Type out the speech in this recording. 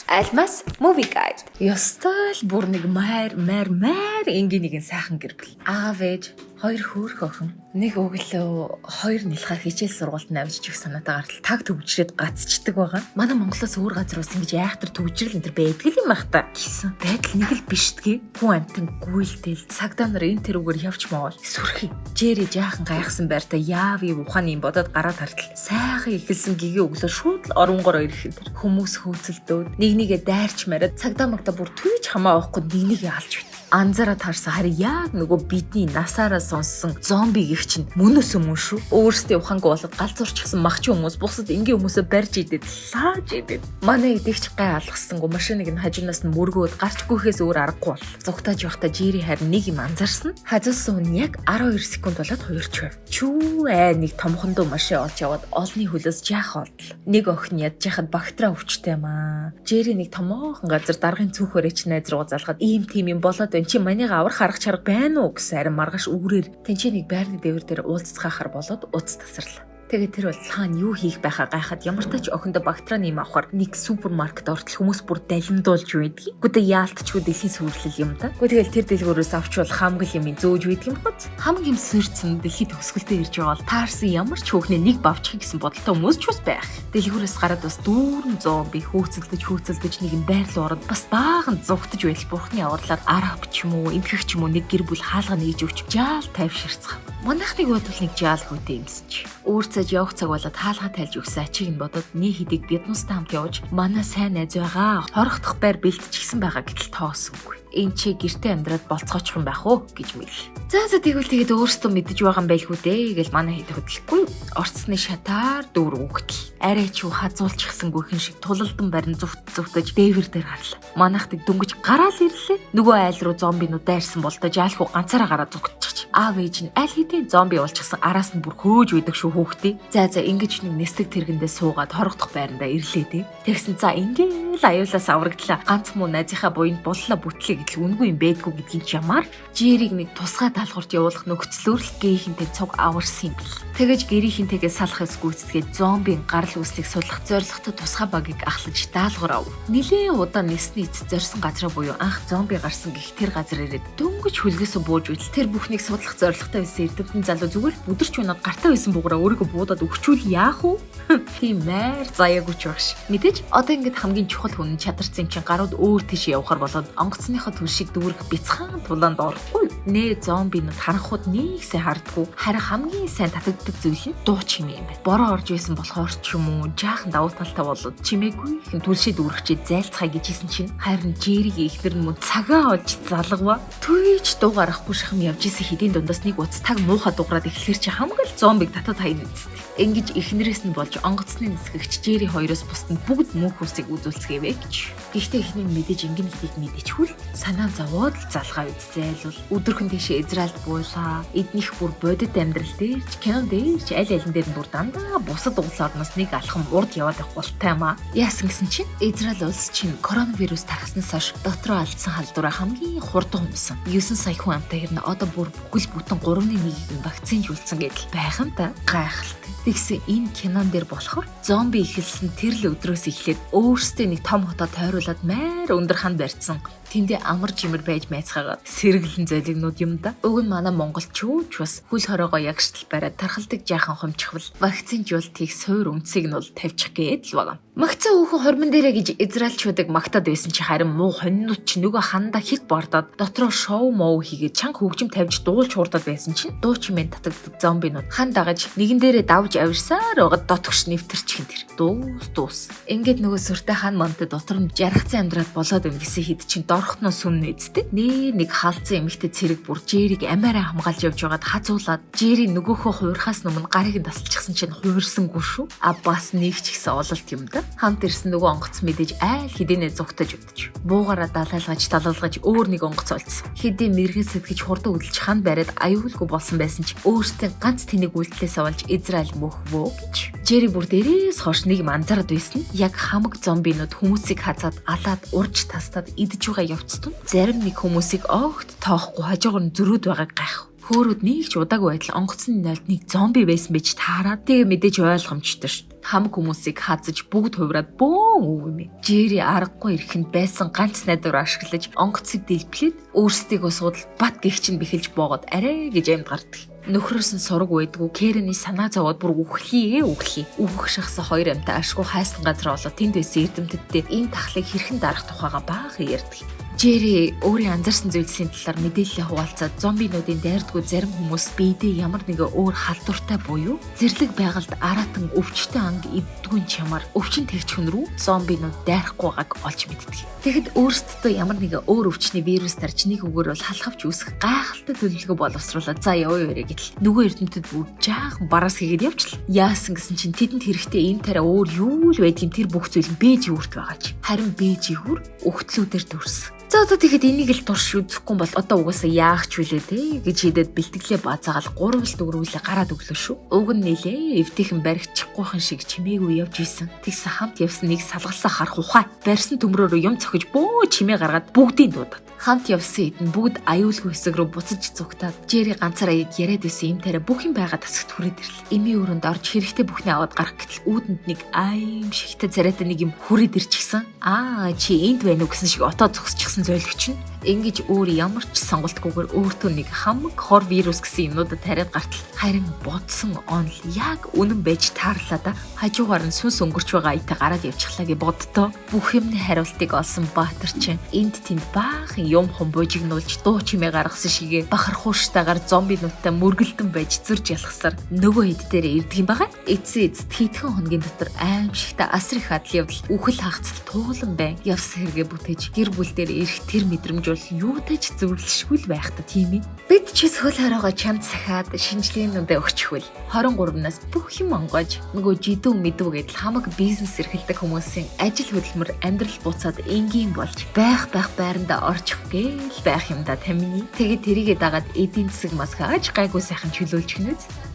Алмас Movie Guide. Ёстой л бүр нэг майр майр майр энгийн нэгэн сайхан гэр бүл. Аав ээж, хоёр хөөрхөн охин, нэг өглөө хоёр нялхаа хичээл сургуульд авчиж өгөх санаатай гартал таг төвжрээд гацчдаг байгаа. Манай Монголоос өөр газар ус ингэж айхтар төвжрэл энэ төр байдаг юм байх та гэсэн. Байдал нэг л бишдгээ. Хүн амтан гүйлтэл цагдаа нар энэ тэрүүгээр явж маавал сүрхий. Жэри жаахан гайхсан байртай яав юм ухааны юм бодоод гараад хартал сайхан эхэлсэн гэгээ өглөө шууд л оронгороо ирэх энэ төр. Хүмүүс хөөцөлдөөд нэг нэгэ дайрч мараад цагдаа магтаа бүр түйж хамаа авахгүй нэг нэгэ алж байт. Анзаараа таарсан харин яг нөгөө бидний насаараа сонссон зомби гэх чинь мөнөөс мөн шүү. Өөрсдийн ухаангүй болоод галзуурчихсан махчин хүмүүс бусад энгийн хүмүүсээ барьж идээд лааж идээд. Манай идэгч гай алгасангүй машиныг нь хажуунаас нь мөргөөд гарч гүйхээс өөр аргагүй бол. Зугтааж явахдаа Жири харин нэг юм анзаарсан. Хазуулсан хүн яг 12 секунд болоод хуярч байв. Чүү ээ нэг томхондоо машин олж яваад олны хөлөөс жаахан олдол. Нэг охин ядж яхад багтраа өвчтэй юм аа. Жири нэг томоохон газар даргын цүүх өрөөч найз руу залгаад ийм тийм юм болоод байна. Чи манийга аврах арга чарга байна уу гэсэн харин маргааш үүрээр тэнцээ нэг байрны дээвэр дээр уулзцгаахар болоод уц тасарлаа. Тэгээд тэр бол хаана юу хийх байхаа гайхаад ямар тач охиндоо бактерийн юм авахар нэг супермаркет ортол хүмүүс бүр далимдуулж байдгийг. Гэхдээ яалтчгүй дэлхийн сүрлэл юм да. Гэхдээ тэгэл тэр дэлгүүрээс авчвал хамаг юм зөөж байдаг юм гоц. Хамаг юм сөрцөн дэлхийд төгсгөлтэй ирж байгаа бол таарсан ямар ч хөөхний нэг бавчих гэсэн бодолтой хүмүүс ч бас байх. Дэлгүүрээс гараад бас дүүрэн зомби хөөцөлдөж хөөцөлдөж нэгэн байр руу ороод бас баахан зугтаж байтал бурхны авралаар араб ч юм уу эмхэг ч юм уу нэг гэр бүл хаалга нээж өгч жаал тайвширцгаав. Манайхныг бодвол нэг жаал хүүтэй юмсан чи. Өөр цаж явах цаг болоод хаалга тайлж өгсөн ачийг нь бодоод нэг хэдийг биднустай хамт явж манай сайн найз байгаа. Хорогдох байр бэлтчихсэн байгаа гэтэл тоосонгүй. Энэ чи гэрте амьдраад болцгоочих юм байх уу гэж мэл. За за тэгвэл тэгээд өөрсдөө мэдэж байгаа юм байлгүй дээ гэл манай хэд хөдлөхгүй. Орцсны шатаар дүүр үгтэл. Арай ч юу хазуулчихсан гүхэн шиг тулалдан барин зүвт зүвтэж дээвэр дээр гарлаа. Манайхдаг дөнгөж гараал ирлээ. Нөгөө айл руу зомбинууд дайрсан болтой жаалхуу ганцаараа гараад зүгтчих. Аав ээж нь аль хэдийн зомби болчихсан араас нь бүр хөөж байдаг шүү хүүхдээ. За за ингэж нэг нисдэг тэргэндээ суугаад хорогдох байрандаа ирлээ дээ. Тэгсэн за ингээл аюулаас аврагдлаа. Ганц муу найзынхаа буянд буллаа бүтлээ гэтэл үнгүй юм байдгүй гэдгийг ч ямар Жериг нэг тусгай даалгаварт явуулах нөхцлөөр л гэрийнхэнтэй цуг аварсан юм бэл. Тэгэж гэрийнхэнтэйгээ салах эс гүйцэтгээд зомбийн гарал үүслийг судлах зорилготой тусгай багийг ахлаж даалгавар ав. Нилээн удаан нисний эц зорьсон газраа буюу анх зомби гарсан гих тэр газар ирээд дөнгөж хөлгөөсөө бууж үйл тэр бүхнийг судлах зорилготой байсан эрдэмтэн залуу зүгээр л бүдэрч унаад гартаа байсан буугараа өөрийгөө буудаад өгчүүл яах вэ? Тийм майр заяагүй ч багш. Мэдээж одоо ингэж хамгийн чухал хүн нь чадарсан юм чинь гарууд өөр тийш явахар болоод онгоцныхоо түлшийг дүүрэх бяцхан тулаанд орохгүй. Нэ зомбинууд харанхууд нэг сайн хардггүй. Харин хамгийн сайн татагддаг зүйл нь дуу чимээ юм байна. Бороо орж исэн болохоор ч юм уу жаахан давуу талтай болоод чимээгүй хэн түлшээ дүүрэх чи зайлцгаая гэж хэлсэн чинь харин Жеригийн эхнэр нь мөн цагаа олж залгаваа. Түйч дуу гаргахгүй шахам явж исэн хэдийн дундаас нэг уц таг муухай дуграад эхлэхэр чи хамаг л зомбиг татад хаяна үсттэй. Ингэж эхнэрээс нь болж онгоцны нисгэгч Жери хоёроос бусд нь бүгд мөнх усыг үзүүлцгээвэ гэж. Гэхдээ эхнэр нь мэдээж ингэн гэдгийг мэдээчгүй л санаа зовоод л залгаа үз зайлвал өдөрхөн тийшээ Израильд буулаа. Эднийх бүр бодит амьдрал дээр ч кинон дээр ч аль алин дээр нь бүр дандаа бусад улс орноос нэг алхам урд яваад байх болтой юм аа. Яасан гэсэн чинь Израиль улс чинь коронавирус тархаснаас хойш дотроо алдсан халдвараа хамгийн хурдан хумсан. 9 сая хүн амтай хэрнээ одоо бүр бүхэл бүтэн 3.1-ийг нь вакцинжуулсан гэдэл байхантай гайхалтай. Тэгсэн энэ кинон дээр болохоор зомби эхэлсэн тэр л өдрөөс эхлээд өөрсдөө нэг том хотод тойруулаад майр өндөр ханд барьцсан. Тэндээ амар жимэр байж майцгаагаад сэргэлэн золигнууд юм да. Уг нь манай монголчууд ч бас хөл хороогоо ягштал бариад тархалдаг жаахан хумчихвал вакцинжуултыг суур үндсийг нь бол тавьчих гээд л байгаа. Магцсан хүүхэн хормон дээрээ гэж израилчуудыг магтаад байсан чи харин муу хоньнууд чи нөгөө хандаа хит бордоод дотроо шоу моу хийгээд чанга хөгжим тавьж дуулж хурдаад байсан чинь дуу чимээ татагддаг зомбинууд хан дагаж нэгэн дээрээ давж авирсаар байгаад дотгош нэвтэрчих юм тэр. Дуус дуус. Ингээд нөгөө сүртэй хан мантай дотор нь жаргацсан амьдрал болоод байна гэсэн хэд чинь дорхтноо сүм нэзтэй. Нээ нэг халдсан эмэгтэй цэрэг бүр Жериг амиараа хамгаалж явж байгаад хазуулаад Жери нөгөөхөө хуурхаас өмнө гарыг нь тасалчихсан чинь хуурсангүй шүү. А бас нэг ч ихсэн ололт юм да. Хамт ирсэн нөгөө онгоц мэдээж айл хэдийнэ зугтаж удаж. Буугаараа далайлгаж талалгаж өөр нэг онгоц олцсон. Хэдийн мэрэгэн сэтгэж хурдан хөдөлж хан бариад аюулгүй болсон байсан ч өөрсдийн ганц тэнэг үйлдэлээс олж Израиль мөхвөө гэж. Жери бүр дээрээс хойш нэг юм анзаараад байсан нь яг хамаг зомбинууд хүмүүсийг хазаад алаад урж тастаад идэж байгаа явцтун зарим нэг хүмүүсийг огт тоохгүй хажуугаар нь зөрөөд байгааг гайх. Хөөрүүд нэг ч удаагүй байтал онгоцны нойлд нэг зомби байсан байж таарад тэгээ мэдээж ойлгомжтой шүү. Хамаг хүмүүсийг хазаж бүгд хувраад бөөн өв юм. Джерри аргагүй ирэхэнд байсан ганц найдвар ашиглаж онгоцыг дэлбэлээд өөрсдийгөө суудал бат гихч нь бэхэлж боогод арай гэж амьд гардаг. Нөхрөөс нь сураг байдгүй Кэрэний санаа зовоод бүр үхлээ үхлээ. Үхэх шахсан хоёр амьтан ашгүй хайсан газар олоод тэнд байсан эрдэмтдтэй энэ тахлыг хэрхэн дарах тухайга баахан ярьдаг. Джерри өөрийн анзаарсан зүйлсийн талаар мэдээлэл хуваалцаад зомбинуудын дайрдгүй зарим хүмүүс биедээ ямар нэгэн өөр халдвартай буюу зэрлэг байгальд араатан өвчтөн анги иддгүүн чамаар өвчин тэгч хүн рүү зомбинууд дайрахгүй байгааг олж мэддэг. Тэгэхэд өөрсдөдөө ямар нэгэн өөр өвчний вирус тарж нэг үгээр бол халахвч үүсэх гайхалтай төлөвлөгөө боловсруулаад за яваа яваа гэтэл нөгөө эрдэмтэд бүр жаахан бараас хийгээд явчлаа. Яасан гэсэн чинь тэдэнд хэрэгтэй энэ тариа өөр юу л байдгийг тэр бүх зүйл нь Б жигүүрт байгаа ч. Харин Б жигүүр өгтлүүдээр дүрсэн. За одоо тэгэхэд энийг л турш үзэхгүй бол одоо угаасаа яах ч вүлээ те гэж шийдээд бэлтгэлээ базаагаал гурвал дөрвөлээ гараад өглөө шүү. Уг нь нилээ эвтэйхэн баригчихгүйхэн шиг чимээгүй явж исэн. Тэгсэн хамт явсан нэг салгалсан харах ухаай. Барьсан төмрөөрөө юм цохиж бөө чимээ гаргаад бүгдийн дуудаад. Хамт явсан хэд нь бүгд аюулгүй хэсэг рүү буцаж цугтаад Джерри ганцаараа яг яриад байсан юм тариа бүх юм байгаа тасагт хүрээд ирлээ. Эмийн өрөөнд орж хэрэгтэй бүхний аваад гарах гэтэл үүдэнд нэг аимшигтай царайтай нэг юм хүрээд ирчихсэн. Аа, чи энд байна уу гэсэн шиг отоо зогсчихсан зөөлөгч нь. Ингэж өөр ямар ч сонголтгүйгээр өөртөө нэг хамаг хор вирус гэсэн юмнуудад тариад гартал харин бодсон онол яг үнэн байж таарлаа да. Хажуугаар нь сүнс өнгөрч байгаа аятай гараад явчихлаа гэж боддоо. Бүх юмны хариултыг олсон Баатар чинь энд тэнд баахан юм хум бужигнуулж дуу чимээ гаргасан шигээ бахархууштайгаар зомбинуудтай мөргөлдөн байж зөрж ялхсаар нөгөө хэд дээр ирдэг юм байгаа. Эцсийн эцэст хэдхэн хоногийн дотор аимшигтай асар их адал явдал үхэл хагацал туулан байн явсан хэрэгээ бүтээж гэр бүл дээр ирэх тэр мэдрэмж бол юутай ч зөвлөшгүй л байх та, тийм ээ. Бид ч сөл хоройгоо чамд сахиад шинжилгээнүүдээ өгчихвөл 23-наас бүх юм онгойж нөгөө жидүү мэдүү гэдэл хамаг бизнес эрхэлдэг хүмүүсийн ажил хөдөлмөр амьдрал буцаад энгийн болж байх байх байрандаа орчих гээл байх юм да тамины. Тэгээд тэрийгээ дагаад эдийн засаг мас хааж гайгүй сайхан чөлөөлж гинүз.